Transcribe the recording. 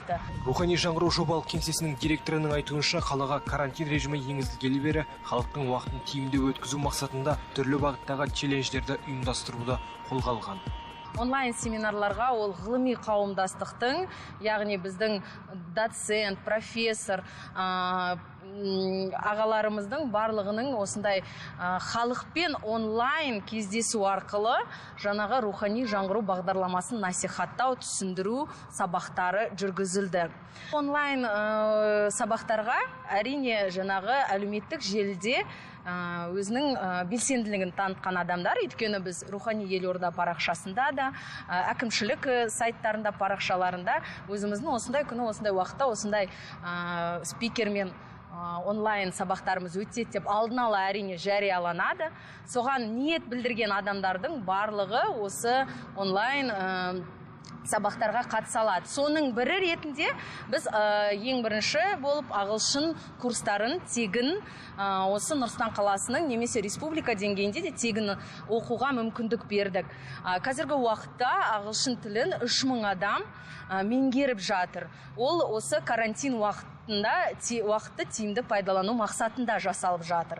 айтты. Рухани жаңғыру жобалық кеңсесінің директорының айтуынша, қалаға карантин режимі енгізілгелі бері халықтың уақытын тиімді өткізу мақсатында түрлі бағыттағы челлендждерді ұйымдастыруды қолға алған. Онлайн семинарларға ол ғылыми қауымдастықтың, яғни біздің доцент, профессор, ағаларымыздың барлығының осындай халықпен онлайн кездесу арқылы жаңағы рухани жаңғыру бағдарламасын насихаттау, түсіндіру сабақтары жүргізілді. Онлайн сабақтарға, әрине, жаңағы әлеуметтік желіде өзінің белсенділігін танытқан адамдар, өйткені біз Рухани елорда парақшасында да, әкімшілік сайттарында, парақшаларында өзіміздің осындай күні, осындай уақытта, осындай спикермен онлайн сабақтарымыз өтеді деп алдын ала, әрине, жарияланады. Соған ниет білдірген адамдардың барлығы осы онлайн сабақтарға қатыса алады. Соның бірі ретінде біз ең бірінші болып ағылшын курстарын тегін осы Нұр-Сұлтан қаласының немесе республика деңгейінде де тегін оқуға мүмкіндік бердік. Қазіргі уақытта ағылшын тілін 3000 адам меңгеріп жатыр. Ол осы карантин уақытында уақытты тиімді пайдалану мақсатында жасалып жатыр.